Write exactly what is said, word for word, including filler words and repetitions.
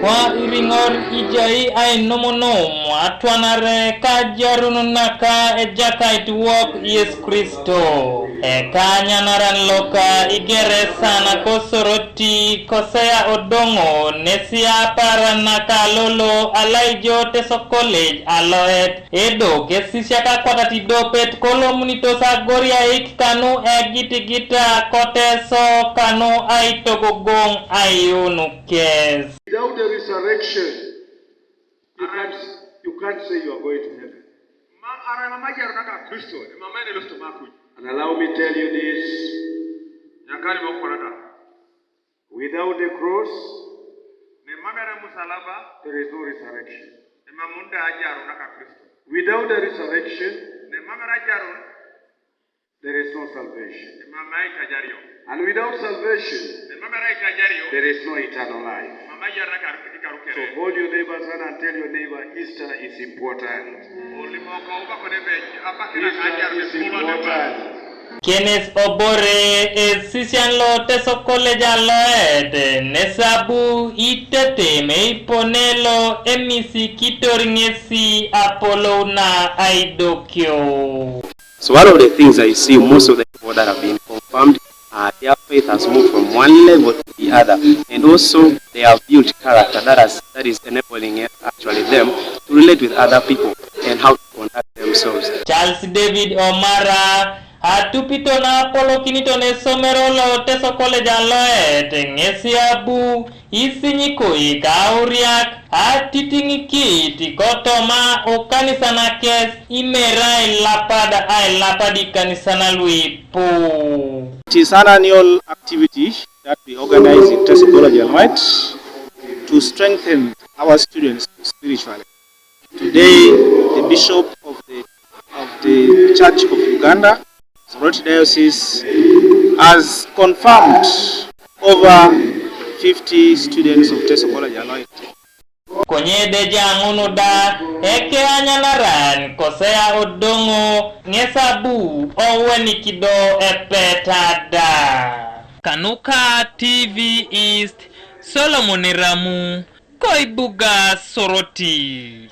Kwa iriŋor ijai ainomonum atwanare kajarun naka Ejakait wok Yesu Kristo. Ekanyanaran loka igeresa nakosoroti kosea odoŋo nesi apar naka lolo alaijo Teso College aloet. Edok esisiak akwatat idopet kolomunitos agoriaik kanu egitigita koteso kanu aitogogoŋ aiyuun kes. Without the resurrection, you can't, you can't say you are going to heaven. Mam arai mam ajaru naka Kristo, mam aina ilosit makuj. And allow me tell you this. Nyakani mokwanata. Without the cross, Ne mam erai musalaba, there is no resurrection. Emam da ajaru naka Kristo. Without the resurrection, Ne mam erai ajaru, there is no salvation. Emam aitajario. And without salvation, Ne mam erai aitajario, there is no eternal life. Mam ajaru naka ikaru So kere. Hold your neighbor's hand and tell your neighbor, Easter is important. Olimoka obakone bej, abakina Easter ajaru is ne kulo neba. Important. Kenes obore esisian lo Teso College aloet nesabu itetem eiponelo emisi kitor ŋesi apolou na aidokio. So one of the things I see, most of the people that have been confirmed, uh, their faith has moved from one level to the other, and also they have built character that has, that is enabling, uh, actually them to relate with other people and how to conduct themselves. Charles David Omara atupito na apolokinito nesomero lo Teso College aloet ŋesi abu isinyikoik auriak atitiŋikit kotoma okanisa nakes imera ailapad ailapad ikanisa naluipu. It is an annual activity that we organize in Teso College Aloet to strengthen our students spiritually. Today, the Bishop of the, of the Church of Uganda, Soroti Diocese, has confirmed over fifty students of Teso College Aloet. Konye deja ŋunu da ekeanyanaran kosea odoŋo ŋesabu oweni kido epeta da. Kanuka T V East, Solomon Ramu, koibuga Soroti.